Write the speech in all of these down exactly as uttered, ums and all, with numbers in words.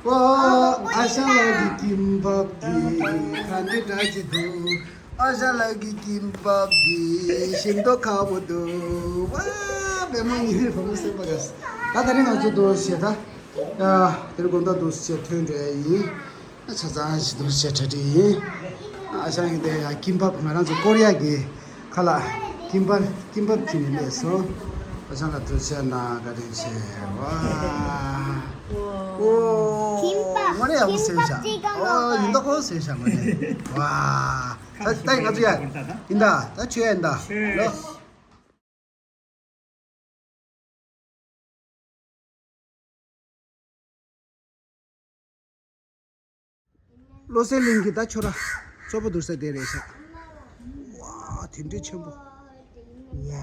ཨ་ཞང་ལགས་ཀྱི་ཀིམ་པབ་འདི་ག་འདྲ་འདྲ་ཅིག་འདུག་ཨ་ཞང་ལགས་ཀྱི་ཀིམ་པབ་འདི་ཞིམ་མདོག་ཁ་པོ་འདུག་ཝ། པད་མ་ཉི་རེ་བུ་མོ་སེམས་པ་དགའ། ད་དེ་རིང་ང་ཚོ་འདུག་སེ་ད། ཨ། དེ་རིང་དགོང་དག་འདུག་སེ་ཐོན་འགྲོ་ཡ་ཡིན། ཆ་ཚང་ཞིག་འདུག་སེ་གྲ་སྒྲིག་ཡིན། ཨ་ཞང་གི་དེ་ཡ་ཀིམ་པབ་ང་རང་ཚོ་ཀོ་རི་ཡ་གི་ཁ་ལག་ཀིམ་པབ་ཀིམ་པབ་ཁྱེར་ནས་སླེབས་སོང་། ཨ་ཞང་ལ་ཐུགས་རྗེ་གནང་། བཀའ་དྲིན་ཆེ། ཝ། ཨོ། ཀིམ་པབ། དངོས་གནས་ཡག་པོ་ཟོས་ཤག་ཀིམ་པབ་ཅིག་ཨོ། ཡིན་ད་ཁོ་ཟོས་ཤག་དངོས་གནས། ཝ། ད་ད་ང་ཚོ་ཡ། ཡིན་ད། ད་ཆོས་ཡ་ཡིན་ད། ལོ། བློ་གསལ་གླིང་གི་ད་ཁྱོད་ར་གཙོ་བོ་འདུག་ས་དེ་རེད་ཤག་ཝ། དེ་འདྲའི་ཆེན་པོ། ཝ།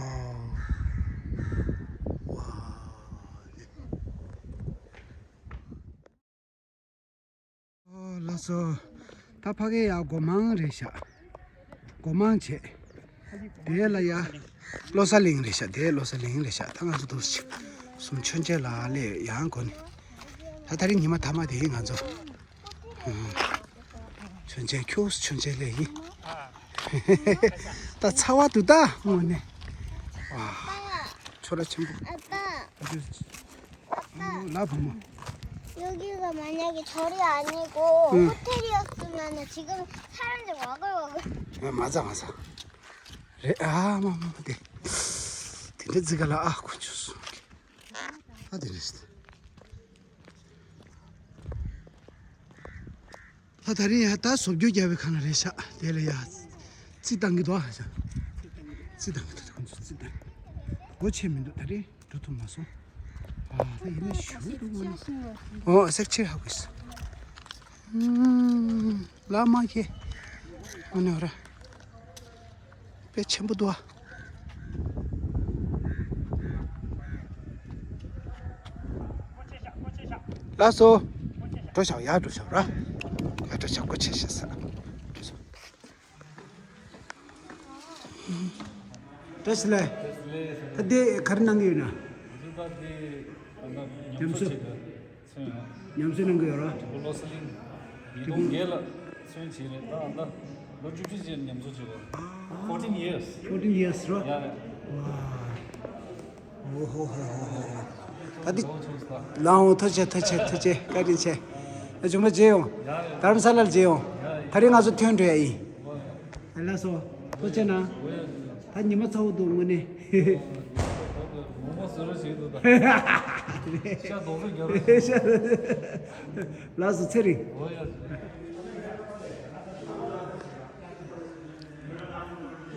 ཝ། ཨོ་ལགས་སོ། ད་ཕ་གི་ཡ་སྒོ་མང་རེད་ཤག་སྒོ་མང་བྱས། དེ་ལ་ཡ་བློ་གསལ་གླིང་རེད་ཤག་དེ་བློ་གསལ་གླིང་རེད་ཤག་ད་ང་ཚོ་འདུག་སེ་གསུམ་མཆོད་མཇལ་ལ་སླེབས་ཡང་སྒོ་ནས། ད་ད་རིང་ཉི་མ་མཐའ་མ་དེ་ཡིན་ང་ཚོ། ཨ། མཆོད་མཇལ་ཁྱོད་མཆོད་མཇལ་སླེབས་ཡིན། ད་ཚ་བ་འདུག་ད་དངོས་གནས། ཝ། ཁྱོད་ར་ཆེན་པོ། ཨ་ལ་བུ་མོ། 여기가 만약에 절이 아니고 응. 호텔이었으면은 지금 사람들 와글와글. 아, 맞아, 맞아. 그래, 아, 뭐, 뭐, 뭐, 네. 근데 지가 라, 아, 고 아, 네, 네. ད་ད་རིང་ཡ་ད་བཟོ་བཅོས་རྒྱག་པའི་ཁ་ན་རེད་ཤག་དེ་ལ་ཡ། རྩི་བཏང་གི་འདུག་ཨ་ཤ། རྩི་བཏང་གི་འདུག་ཁོང་ཚོ་རྩི་བཏང་། སྒོ་ཕྱེ་མི་འདུག་ད་རིང་འགྲོ་ཐུབ་མ་སོང་། ཨ་ད་ཡིན་ན་ཞུ་འདུག་མ་ནི། ཨོ་སེག་ཆེ་ཧ་གོ་སོང་། ཨུམ། ལ་མ་ཁེ། ཨ་ནི་ཧོ་ར། དཔེ་ཆེན་པོ་འདུག་ཨ། ལགས་སོ། འགྲོ་ཤག་ཡར་འགྲོ་ཤག་ར། ཡར་འགྲོ་ཤག་སྒོ་ཕྱེ་ཤག་ས། བཀྲ་ཤིས་བདེ་ལེགས། ད་འདི་ག་རེ་གནང་གི་ཡོད་ན། ཉམས་གསོ། ཉམས་གསོ་གནང་གི་ཡོད་ར། བློ་གསལ་གླིང་། ཉིས་སྟོང་བརྒྱད་ལ་ཚུན་བྱས་རེད་ད་ད། ལོ་བཅུ་བཞི་ཅན་ཉམས་གསོ་བྱས་པ། Fourteen years. Fourteen years ར། ཡ་རེད། ཝ། ཨོ་ཧོ་ཧོ་ཧོ་ཧོ། ད་འདི། ལའང་ཐུགས་རྗེ་ཆེ་ཐུགས་རྗེ་ཆེ་ཐུགས་རྗེ་ཆེ། བཀའ་དྲིན་ཆེ། ཨ་ཆུང་མ་མཇལ་ཡོང་། རྡ་རམ་ས་ལར་མཇལ་ཡོང་། ད་རིང་ང་ཚོ་ཐོན་འགྲོ་ཡ་ཡིན། ཨ་ལགས་སོ། ཐུགས་རྗེ་གནང་། ད་ཉི་མ་ཚ་བོ་འདུག་དངོས་གནས། ངོ་མ་བཟོ་རོགས་བྱེད་འདུག་ད། ཤ་རྡོག་རྡོག་རྒྱག་རོགས་བྱེད། ལགས་སོ་ཚེ་རིང་། ཨོ་ཡ།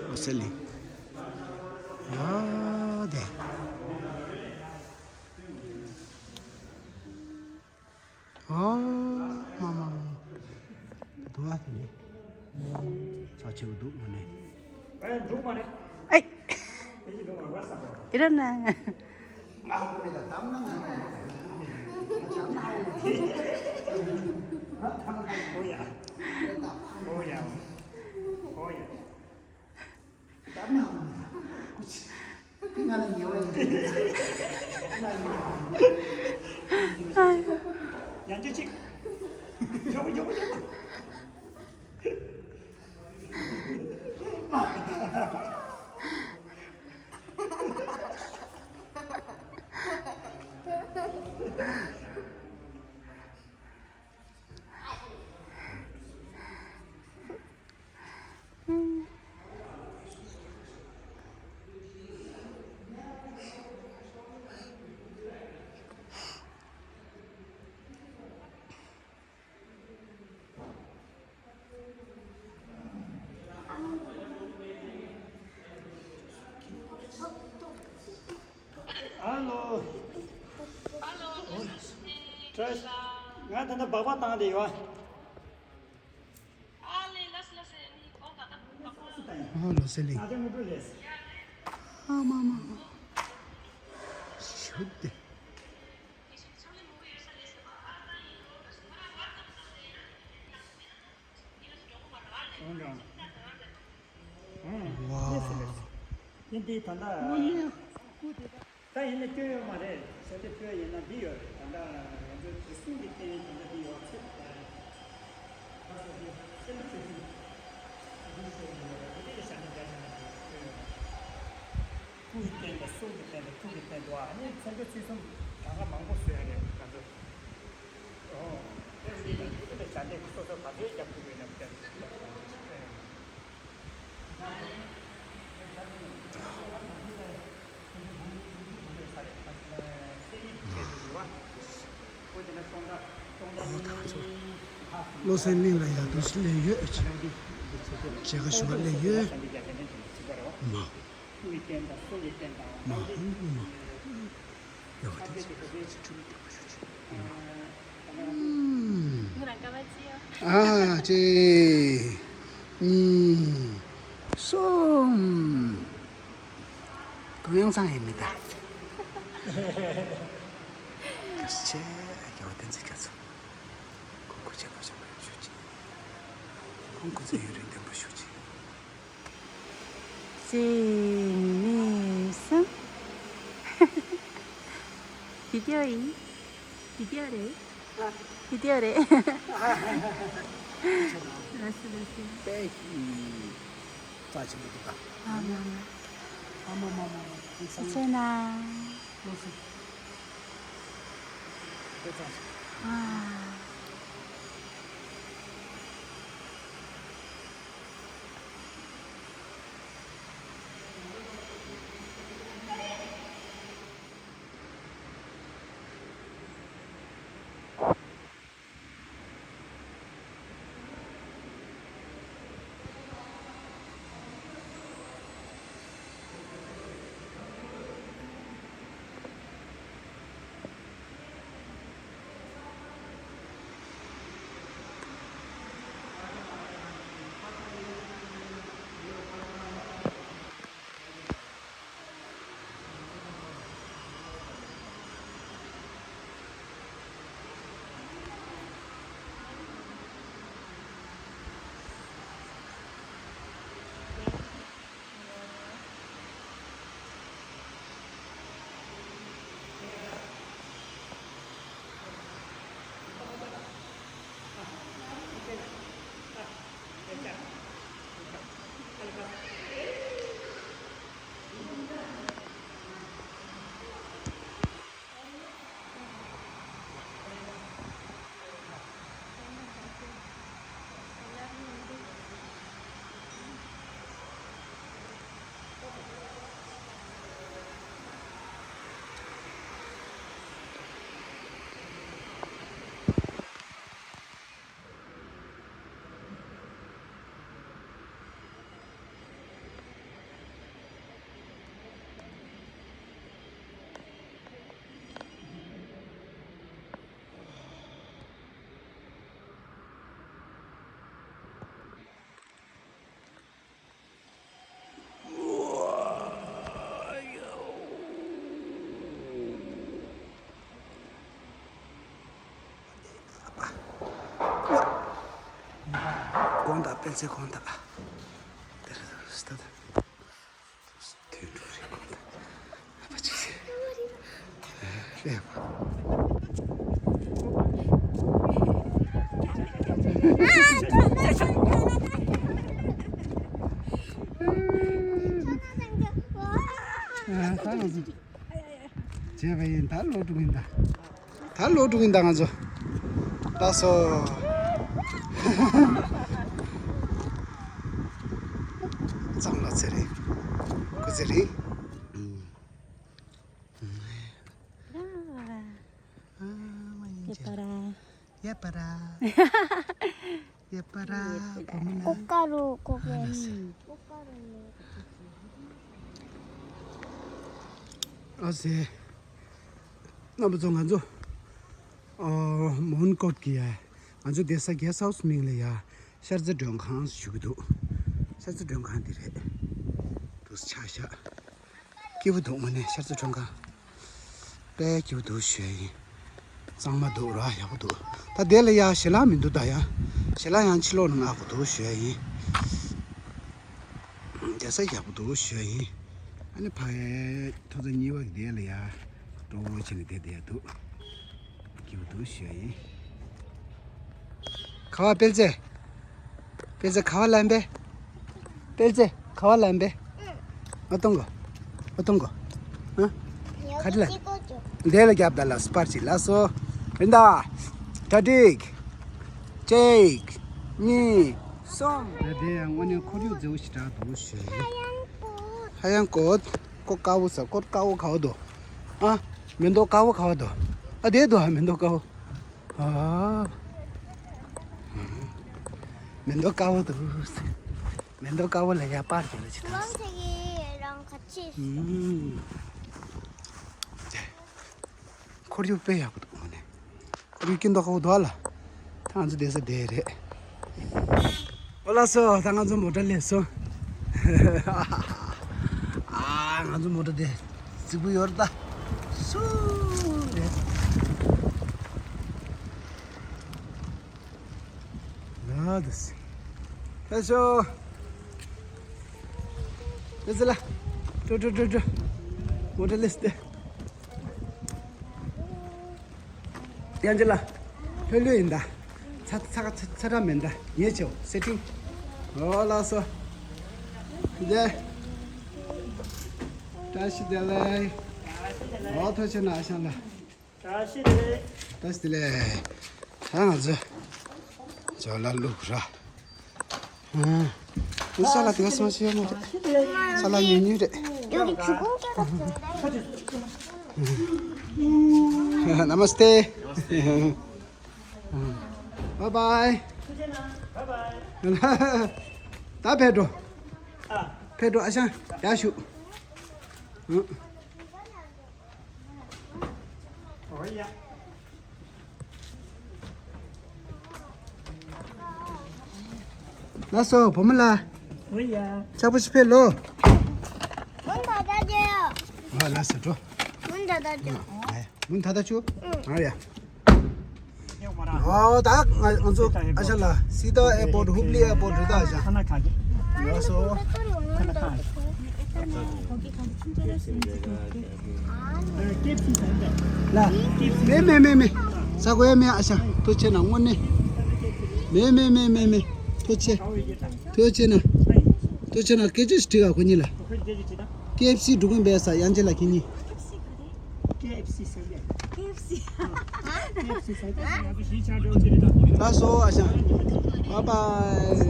ཨོ་སེ་ལི། ཡ་དེ། ཨོ། མ་མ་མ། དུ་བ་དེ་ནི། ཚ་ཆེ་བོ་འདུག་མ་ནི། ཨེ། ཨེ། ཨེ་ར་ན། ཨོ་ཡ། ཨོ་ཡ། ཨོ་ཡ། ཡང་ཅི་ཅིག་ཡོ་ཡོ་ཡོ། ཨ་ལོ། ཨ་ལོ། ཀྲེས། ང་ད་ལྟ་སྦག་སྦག་བཏང་བསྡད་ཡོད། ཨ་ལོ་སེ་ལི། ཨ་མ་མ་མ། ཞུ་དེ། འོང་ཀྱང་། ཨང་། ཝའོ། ཡིན་ཏེ་ད་ལྟ། ད་ཡིན་ན་སྐྱོན་ཡོད་མ་རེད། ས་དེ་ཐོས་ཡིན་ན་འདི་ཡོད་རེད། ད་ལྟ་ང་ཚོའི་དུས་གསུམ་གྱི་རྟེན་ད་ལྟ་འདི་ཡོད། ཨ་ནི་མཚན་བརྗོད་ཚིག་གསུམ་གྲངས་ཀ་མང་པོ་བཟོས་ཡ་རེད་ང་ཚོ། ཨོ། དེ་འདི་ལ་ཡུལ་དེ་ལ་བྱ་འདས་ཀྱི་སོ་སོ་ག་ཚོད་རྒྱབ་ཐུབ་ཡོད་ན་བསྟན། བློ་གསལ་གླིང་ལ་ཡར་འདུག་སེ་སླེབས་ཡོད། མཇལ་ཁ་ཞུ་བར་སླེབས་ཡོད། མ། མ། མ། ཡོད་པ་དེ་ཚོ་ཚོ་ཚོ་ཁྲིམས་བདེ་པོ་ཞུ་ཅིག་ཨ། གཅིག་གཉིས། གསུམ། ཀུན་ཡང་ཚང་ཡིན་མི་ད། ཡོད་ཆེ། རྒྱལ་བ་བསྟན་འཛིན་རྒྱ་མཚོ། ཁོང་སྐུ་ཚེ་བར་ཆད་མ་ཡོང་ཞུ་ཅིག་ཁོང་སྐུ་ཚེ་ཡུན་རིང་བརྟན་པོ་ཞུ་ཅིག་གཅིག་གཉིས་གསུམ། བི་ཌི་ཡོ་ཡིན། བི་ཌི་ཡོ་རེད། བི་ཌི་ཡོ་རེད། ལགས་སོ་ལགས་སོ། དཔེ་རྩ་ཆེན་པོ་འདུག་ག་ཨ་མ་མ། ཨ་མ་མ་མ་མ། ཐུགས་རྗེ་གནང་། ལགས་སོ། དཔེ་རྩ་ཆེན། ཨ། དགོངས་དག་སྤེན་ཚེ་དགོངས་དག་དེ་རེད་ད། དུད་འགྲོ་རེད་དགོངས་དག་ཨ་ཕ་ཅིག་ལས་པ། ཨ་ད་ང་ཚོ་བྱས་པ་ཡིན། ད་ལོག་འགྲོ་གི་ཡིན་ད། ད་ལོག་འགྲོ་གི་ཡིན་ད་ང་ཚོ། ལགས་སོ། གཙང་ལ་ཚེ་རིང་། སྐུ་ཚེ་རིང་། ཨ་མ་ཡིན་ཅེ། ཡེ་པ་ར། ཡེ་པ་ར། ཡེ་པ་ར། བུ་མོ་ན། ཀོ་ཀ་རུ་ཀོ་ཀ་ཨ་ན་སེ། ཨ་སེ། རྣམ་པ་ཚོ་ང་ཚོ། ཨ། མོན་གྷོ་གི་ཡ། ང་ཚོ་བསྡད་ས་གེ་སི་ཧའུ་སི་མིང་ལ་ཡ། ཤར་རྩེ་མགྲོན་ཁང་ཞུ་གི་འདུག་ཤར་རྩེ་མགྲོན་ཁང་འདི་རེད། འདུག་ཆ་བཞག་སྐྱིད་པོ་འདུག་དངོས་གནས་ཤར་རྩེ་མགྲོན་ཁང་། དཔེ་སྐྱིད་པོ་འདུག་ཞུ་ཡ་ཡིན། གཙང་མ་འདུག་ར་ཡག་པོ་འདུག་ད་དེ་ལ་ཡ་ཞལ་ལག་མི་འདུག་ད་ཡ། ཞལ་ལག་ཡང་ཕྱི་ལོགས་ནས་མངགས་དགོས་འདུག་ཞུ་ཡ་ཡིན། བསྡད་ས་ཡག་པོ་འདུག་ཞུ་ཡ་ཡིན། ཨ་ནི་ཕ་ཡའི་ཐོ་ཚོ་གཉིས་པ་གི་དེ་ལ་ཡ། སྤྲོ་བོ་བྱས་ནས་བསྡད་བསྡད་ཡ་འདུག་སྐྱིད་པོ་འདུག་ཞུ་ཡ་ཡིན། ཁ་བ་སྤེལ་རྩེ། སྤེལ་རྩེ་ཁ་བ་ལན་པས། སྤེལ་རྩེ་ཁ་བ་ལན་པས། ཨ་གཏོང་གོ་ཨ་གཏོང་གོ་ཨ། ཁ་ཅིག་ལ། འདི་ལ་རྒྱབ་ད་ལ་སྤར་ཅིག་ལ་སོ། རིན་ད། གྲ་སྒྲིག་གཅིག་གཉིས། གསུམ། ད་དེ་ཡང་དངོས་གནས་ཁོར་ཡུག་མཛེས་པོ་ཞིག་གྲགས་འདུག་ཞེས། ཧ་ཡང་གོ། ཧ་ཡང་གོ། ཀོ་དཀར་པོ་ཟེར། ཀོ་དཀར་པོ་ག་བ་འདུག་ཨ། མེ་ཏོག་དཀར་པོ་ག་བ་འདུག་ཨ། དེ་འདུག་ཨ། མེ་ཏོག་དཀར་པོ། ཨ། མེ་ཏོག་དཀར་པོ་འདུག་མེ་ཏོག་དཀར་པོ་ལ་ཡར་པར་བྱས་ལ་ཅི་ཐང་། ལོང་ཚེ་གི་རང་ག་ཅི། ཨུམ། ཁོར་ཡུག་དཔེ་ཡག་པོ་འདུག་ངོ་ནས། ཁོར་ཡུག་སྐྱིད་མདོག་ཁ་པོ་འདུག་ཨ་ལ། ད་ང་ཚོ་བསྡད་ས་དེ་རེད། ཨོ་ལགས་སོ། ད་ང་ཚོ་མོ་ཊ་སླེབས་སོང་། ཨ། ང་ཚོ་མོ་ཊ་དེ་རྫིག་པོ་ཡོད་རེད་ད། སུ་རེད། ལ་དུ་སི། ཕེ་ཤོ། ཕེ་ཤོ་ལ། ཀྲོ་ཀྲོ་ཀྲོ་ཀྲོ། མོ་ཊ་སླེབས་ཏེ། ཡང་ཅི་ལ། ལྷོད་ལྷོད་ཡིན་ད། ཚ་ཚ་ཚ་ཚ་དྲག་མིན་ད། ཉེ་ཆེའོ་སེ་ཊིང་། ཨོ་ལགས་སོ། ཇེ། བཀྲ་ཤིས་བདེ་ལེགས། ཨོ་ཐུགས་རྗེ་གནང་ཤང་ལ། བཀྲ་ཤིས་བདེ་ལེགས། བཀྲ་ཤིས་བདེ་ལེགས། ད་ང་ཚོ་ཇོ་ལ་ལུག་ར། ཨ། ས་ལ་དེ་ག་སོང་ཤེས་མ་རེད། ས་ལ་ཉུང་ཉུང་རེད། 여기 주공개가 돼. 나마스테. 바이바이. ད་ཕེབས་འགྲོ། ཕེབས་འགྲོ་ཨ་ཞང་ཡར་ཞུ། ལགས་སོ་བུ་མོ་ལགས། འོ་ཡ། ཚ་པོ་ཞིག་ཕེབས་ལོ། ང་ད་ལྟ་རྒྱལ། ཨ་ལགས་སོ་འགྲོ། ང་ད་ལྟ་རྒྱལ། ཨ་ཡ། མུན་ད་ལྟ་ཆུ། ཨ་ཡ། ཨོ་ད་ང་ང་ཚོ་ཨ་ཞང་ལ་སི་ཏཱ་ཨེར་པོར་ཧུབ་ལི་ཨེར་པོར་རེད་ད་ཨ་ཞང་། ལགས་སོ། ལ། མེ་མེ་མེ་མེ། ས་གོ་ཡ་མེ་ཨ་ཞང་། ཐུགས་རྗེ་གནང་དངོས་གནས། མེ་མེ་མེ་མེ་མེ། ཐུགས་རྗེ། ཐུགས་རྗེ་གནང་། ཐུགས་རྗེ་གནང་། སྐད་ཆ་ཞིག་དྲིས་ག་ཁོ་གཉིས་ལ། ཀེ་ཨེཕ་སི་འགྲོ་གིན་པས་ས་ཡང་ཅི་ལ་ཁྱེད་གཉིས། ཀེ་ཨེཕ་སི་ཟེར་ཏེ། ཀེ་ཨེཕ་སི། ཀེ་ཨེཕ་སི་ཟེར་ཏེ་ང་ཚོ་གཞིས་ཆགས་འགྲོ་གི་རེད་ད། ལགས་སོ་ཨ་ཞང་། བཱའི་བཱའི།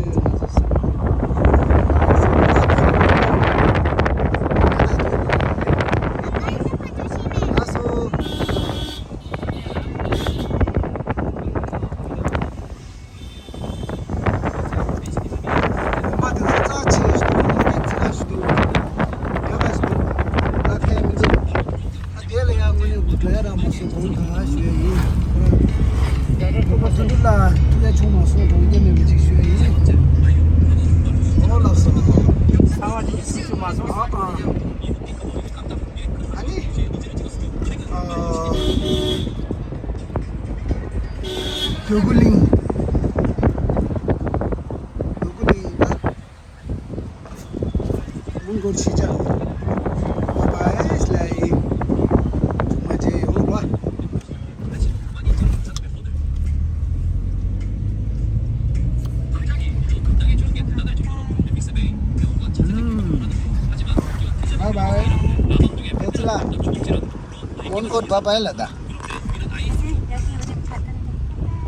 ལགས་སོ། ཁོ་པ་དེ་ཚོ་རྩ་ཆེ་ཞིག་འདུག་ཁོ་པའི་རྩ་ཞིག་འདུག་ཡག་པ་ཞིག་འདུག་ད་ཁའི་མི་འདུག་ད་དེ་ལ་ཡང་དངོས་གནས་དགོད་བྲོ་ཡ་རག་མ་སོང་གོང་ད་ཞུ་ཡ་ཡིན། ཁོ་པ་དེ་འདྲ་ལ་ཐུགས་ཡ་ཆུང་མ་སོང་གོང་རྒྱ་མེད་པ་ཅིག་ཞུ་ཡ་ཡིན། ཨོ་ལགས་སོ། ཚ་བ་ཅིག་སུ་ཞུ་མ་སོང་། ཨ་ཨ། ཨ་ནི། ཨ། འདོད་རྒུ་གླིང་། འདོད་རྒུ་གླིང་ཡིན་ན། མོན་གྷོ་གཞིས་ཆགས། བཱའི་བཱའི་ལ་ཡིན། ཐུགས་མ་བྱེད་ཡོང་བ། ཨུམ། བཱའི་བཱའི། དེ་ཚོ་ལ། མོན་གྷོ་བཱའི་བཱའི་ལ་ད།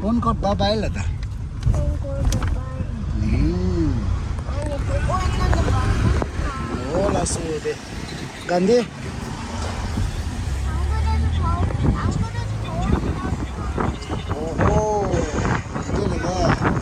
མོན་གྷོ་བཱའི་བཱའི་ལ་ད། ཨུམ། འོ་ལགས་སོ་དེ། ག་འདི། ཨོ་ཧོ། དེ་འདྲ་རེད་ལ།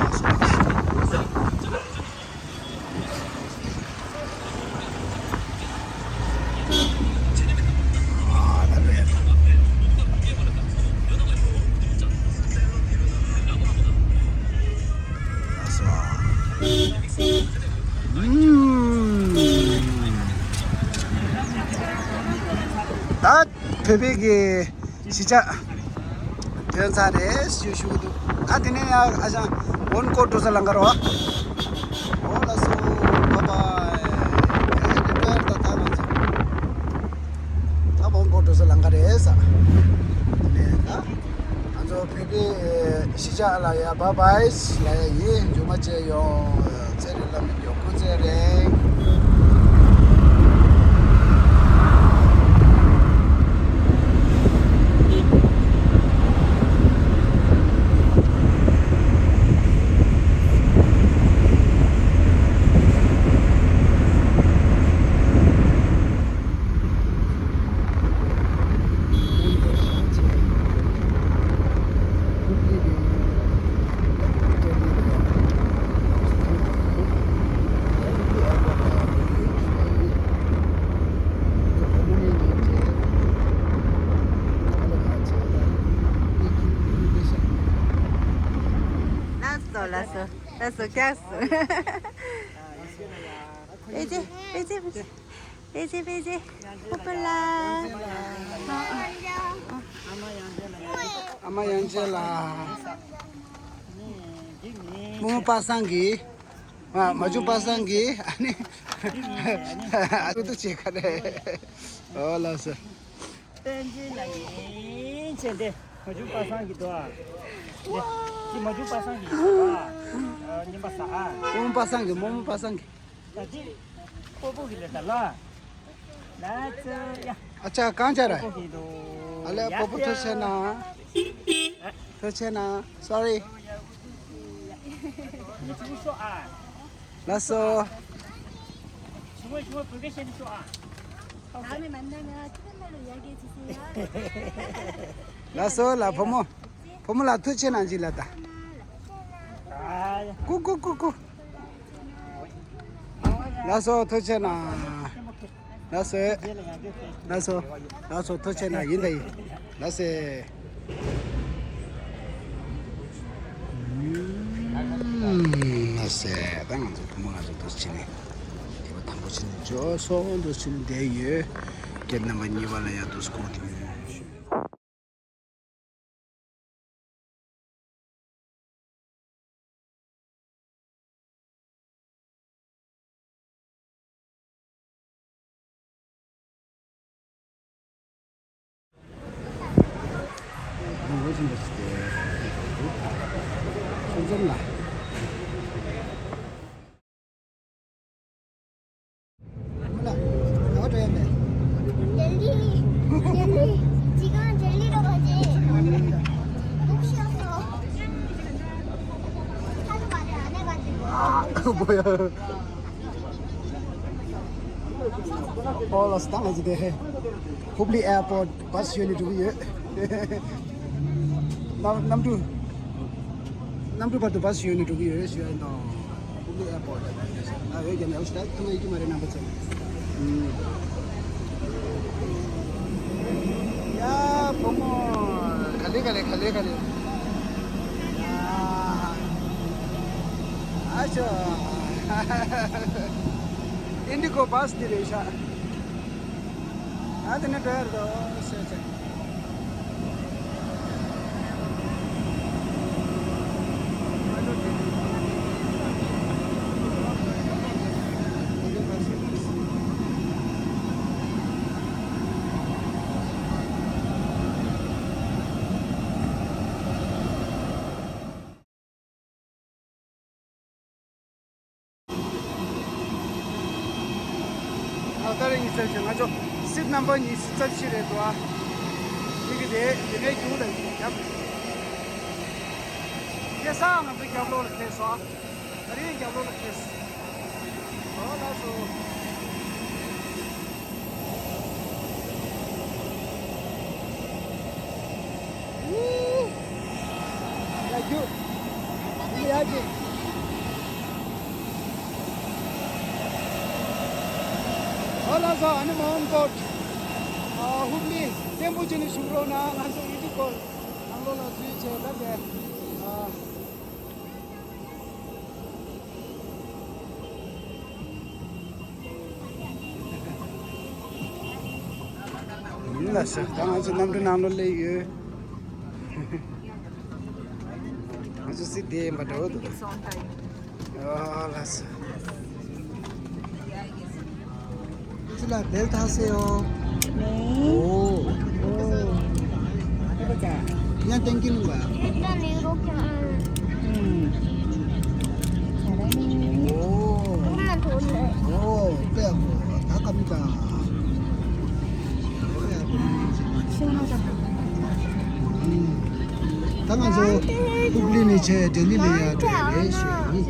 ད་བོད་པའི་གི་གཞིས་ཆགས་ཐོན་ཚར་རེད་ཞུ་ཞུ་གི་འདུག་ད་དེ་ནས་ཡང་ཨ་ཞང་ཝོན་ཀོ་འགྲོ་ས་ལམ་ཁར་བ། ཨོ་ལགས་སོ། བཱའི་བཱའི། ཨེ་འདི་འདྲ་ད་ད་ང་ཚོ་ད་ཝོན་ཀོ་འགྲོ་ས་ལམ་ཁར་རེད་ས། དེ་ནས་ད་ང་ཚོ་བོད་པའི་གཞིས་ཆགས་ལ་ཡ་བཱའི་བཱའི་ལ་ཡ་ཡིན། མཇུག་མ་བྱས་ཡོང་། ཚེ་རིང་བླ་མའི་མགྱོགས་པོ་ཚེ་རིང་། ལགས་སོ། ལགས་སོ། སྐྱག་སོ། ཨེ་ཅེ། ཨེ་ཅེ། ཨེ་ཅེ། ཨེ་ཅེ། ཨེ་ཅེ། ཨེ་ཅེ། ཨོ་པ་ལ། ཨ་མ་ཡང་ཅེ་ལ། རྨོ་མོ་པ་སངས་ཀྱིས། ཨ། མ་བྱུང་པ་སངས་ཀྱིས། ཨ་ནི། ཨ་ཏུ་ཏུ་བྱེད་ཁ་རེད། ཨོ་ལགས་སོ། པཎ་ཆེན་ལ་ཡིན་ཅེས་འདི་མ་བྱུང་པ་སངས་ཀྱི་འདུག་ཨ། འདི་མ་བྱུང་པ་སངས་ཀྱི་འདུག་ཨ། རྨོ་མོ་པ་སངས་ཀྱི། རྨོ་མོ་པ་སངས་ཀྱི། ད་འདི་སྤོ་བོ་གི་ལས་ད་ལ། ལ་ཙི་ཡ། ཨ་ཅག་གང་ཅག་ར། སྤོ་བོ་གི་འདུག་ཨ་ལས། ཡ་སྤོ་བོ་ཡ། ཐུགས་རྗེ་གནང་། ཐུགས་རྗེ་གནང་། སོ་རི། ལགས་སོ། 다음에 만나면 푸른 말로 이야기해 주세요. ལགས་སོ་ལ། བུ་མོ། བུ་མོ་ལ་ཐུགས་རྗེ་གནང་ཅིག་ལ་ད། ཀུ་ཀུ་ཀུ་ཀུ། ལགས་སོ། ཐུགས་རྗེ་གནང་། ལགས་སོ། ལགས་སོ། ལགས་སོ། ཐུགས་རྗེ་གནང་། ཡིན་ད་ཡིན། ལགས་སོ། ལགས་སོ། ད་ང་ཚོ་བུ་མོ་ང་ཚོ་འདུག་སེ་བྱས་ནས་སྐྱེས་པ་དང་པོ་བྱས་ནས་འབྱོར་སོང་། འདུག་སེ་བྱས་ནས་བསྡད་ཡོད། སྐྱེས་རྣམ་པ་གཉིས་པ་ལ་ཡང་འདུག་སེ་སྐོར་དེ་ཡོད། 젤리, 젤리. 지금 젤리로 가지. 혹시였어. 하도 말을 안 해가지고. 아, 그 뭐야. 어, ལགས་སོ། ད་ང་ཚོ་དེ་ཧུབ་ལི་ཨེར་པོར་ཊི་བྷ་སི་ཡོད་ནས་འགྲོ་གི་ཡོད། གནམ་གནམ་གྲུ། གནམ་གྲུ་བར་དུ་བྷ་སི་ཡོད་ནས་འགྲོ་གི་ཡོད་ཞུ་ཡ་ཡིན་དང་། ཧུབ་ལི་ཨེར་པོར་ཊི། ང་འོས་རྒྱབ་ནས་འོ་ཞིག་ད་ཐུག་ཡོད་ཀྱི་མ་རེད། རྣམ་པ་ཚོ། ཡ་བུ་མོ། ག་ལེ་ག་ལེ་ག་ལེ་ག་ལེ། ཡ། ཨ་ཅོ། ཨིན་ཌི་གོ་བྷ་སི་དེ་རེད་ཤག་ཨ་དེ་ནས་འགྲོ་ཡ་རེད་དོ་ཟེར་ཙང་། ཨ་ད་རེས་ཉི་ཤུ་རྩ་བཞི། ང་ཚོ་སིཊ་ནམ་བར་ཉི་ཤུ་རྩ་བཞི་རེད་འདུག་ཨ། མི་གི་དེ་དེ་ནས་རྒྱུག་ལ་རྒྱབ། ཁ་སང་ང་ཚོ་རྒྱབ་ལོགས་ལ་ཐེབས་སོང་ཨ། ད་རེས་རྒྱབ་ལོགས་ལ་ཐེབས། ཨོ་ལགས་སོ། ཡ་རྒྱུག་ཡ་རྒྱུག་ཨོ་ལགས་སོ། ཨ་ནི་མོན་གྷོ་ཨ་ཧུབ་ལི་བརྟན་པོ་བྱས་ནས་བཞུགས་རོགས་གནང་། ང་ཚོ་ཡུ་ཊུབ་སྐོར་ནང་ལོགས་ལ་འཛུལ་བྱས་ད་བསྡད། ཨ། ཡིན་ལ་ཟེར། ད་ང་ཚོ་གནམ་གྲུ་ནང་ལོགས་སླེབས་ཡོད། ང་ཚོ་སིཊ་དེ་ཡིན་པ་འདྲ་བོ་འདུག་ཨོ་ལགས་སོ། ཁྱོད་ལ་བེལ་ཐག་སེ་ཡོ། ནེ། ཨོ། ཨོ། ཡང་ཏན་ཀི་ལུང་བ། 일단 이렇게 음. 잘하네. ཨོ། 조금만 더 넣어. ཨོ། པེ་ཧོ། ད་ཀ་མི་ད། ཤོ་ན་ད། ད་ང་ཚོ་ཧུབ་ལི་ནས་བྱས་ལྡི་ལི་ལ་ཡར་འགྲོ་ཡ་རེད་ཞུ་ཡ་ཡིན།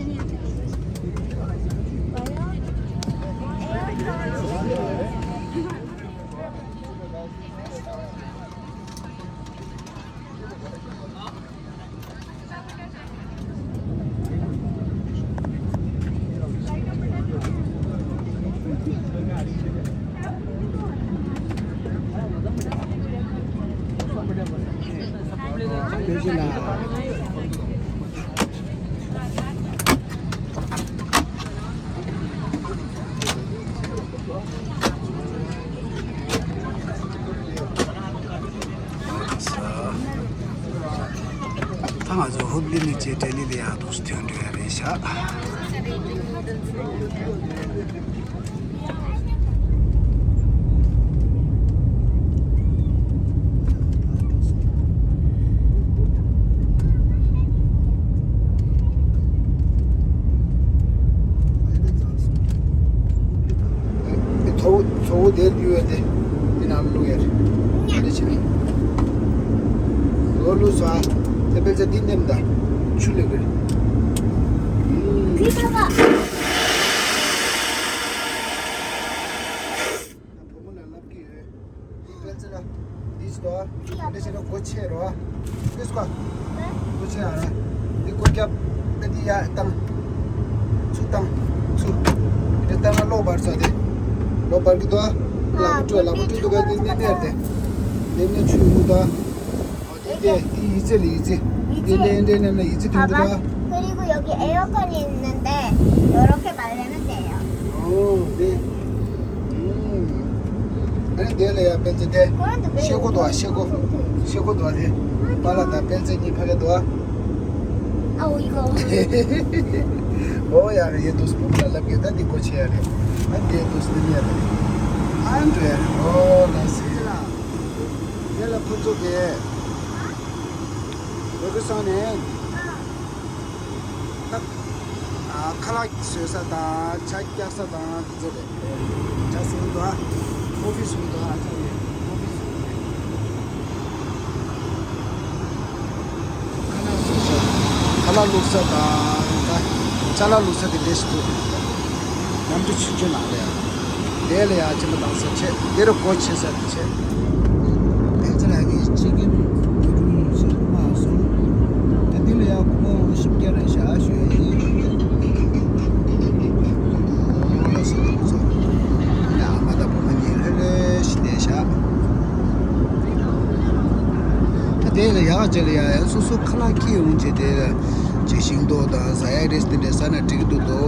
རྗེས་ལྡེ་ལི་ལ་ཡང་ཏོག་ཙམ་ཐོན་འགྲོ་ཡ་རེད་ཤག་ཚོ་བོ་ཚོ་བོ་དེར་བུད་ཡོད་དེ། དེ་ནང་བླུག་ཡ་རེད། དེ་འདྲ་བྱས་ནས་ལོ་བླུགས་སོ། ཨ་དེ་དཔེ་ཆ་འདི་ནེམ་ད། ཆུ་ལེགས་རེད། བུ་མོ་ལ་ལབ་ཀྱི་ཡོད། དེ་དཔེ་ཆ་ལ། འདི་ཞིག་དོ། འདི་ཞིག་ལ་སྒོ་ཕྱེ་རོ། ཨ། ཨེ་སྐོ། སྒོ་ཕྱེ་ཨ་ར། འདི་སྒོ་རྒྱབ། ཨ་འདི་ཡ་བཏང་། ཚུར་བཏང་། ཚུར། འདི་བཏང་ན་གློག་འབར་ས་དེ། གློག་འབར་གི་དོ། ལག་པ་བཀྲུ་ལག་པ་བཀྲུ་འདུག་ག་འདི་ནས་ནས་དེ། ནས་ནས་ཆུ་ཡོང་གི་དོ། འདི་འདི་ཡི་ཙི་ལ་ཡི་ཙི། འདི་འདྲེ་འདྲེ་ནས་ནས་ཡི་ཙི་དེ་འདུག་ག། 그리고 여기 에어컨이 있는데 이렇게 말리면 돼요. 오, 네. 음. 아니, 내일 해야 pensé. ཤེལ་སྒོ་དོ། ཤེལ་སྒོ། ཤེལ་སྒོ་དོ་དེ། པཱ་ལགས་དང་སྤེན་ཚེ་གཉིས་ཕ་གི་དོ། ཨའོ་ཡོ། ཨོ་ཡ་རེད། ཡེ་དུས་བུ་མོ་ལ་ལབ་ཀྱི་ད་འདི་སྒོ་ཕྱེ་ཡ་རེད། ཨ་འདི་དུས་འདི་ནས་རེད། ཨ་འགྲོ་ཡ་རེད། ཨོ་ལ་སི། དེ་ལ་ཁོ་ཚོ་གི་འོ་གི་སང་ནས། ད་ཨ་ཁ་ལག་བཟོ་ས་དང་ཇ་རྒྱག་ས་དང་དེ་ཚོ་རེད། ཇ་བཟོ་གི་འདུག་ཨ། ཀོ་ཕི་བཟོ་གི་འདུག་ཨ། ཇ་ནས་ཀོ་ཕི་བཟོ་གི་རེད། ཁ་ལག་བཟོ་ས། ཁ་ལག་བླུགས་ས་དང་ད་ཅ་ལག་བླུགས་ས་དེ་འདྲས་སུ་འདུག་མཉམ་འབྲེལ་ཆུང་ཆུང་ནང་ལ་ཡ། དེ་ལ་ཡ་ཅི་མ་དང་ས་ཆེ་དེ་རུ་སྒོ་ཕྱེ་ས་དེ་ཆེ། དེ་ཚོ་ལ་ངས་ཅི་གིན་ཡོད་རུང་ཞིག་མ་སོང་། དེ་དེ་ལ་ཡ་ཁོ་མོ་ཞིབ་རྒྱ་རེ་བཞག་ཞུ་ཡ་ཡིན། ཨོ་ལ་སོ་ལ་ཚོ། ཡ་མ་ད་བུ་མོ་གཉིས་ལྷོད་ལྷོད་ཞིག་བསྡད་བཞག་ད་དེ་ལ་ཡག་ཅེ་ལ་ཡ་ཡ་སོ་སོ་ཁ་ལག་ཁྱི་ཡོང་ཅེ་དེ་ལ་ཅེ་ཤིང་ཏོག་དང་ཟ་ཡ་རེས་དེ་འདྲ་ཟ་ན་འགྲིག་གི་འདུག་དོ།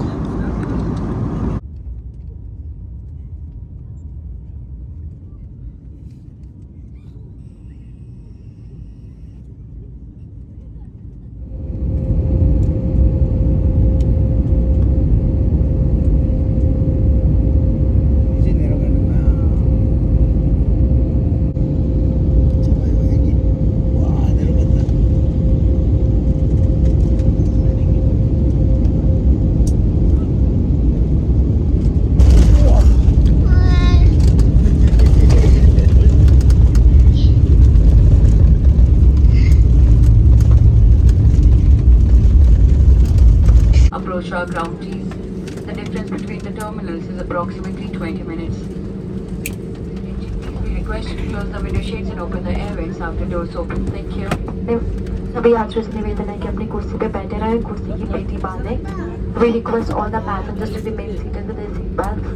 Approach our ground, please. The difference between the terminals is approximately twenty minutes. We request you to close the window shades and open the air vents after doors open. Thank you. सभी यात्रियों से निवेदन है कि अपनी कुर्सी पे बैठे रहें, कुर्सी की पेटी बांधें। We request all the passengers to remain seated with their seat belts.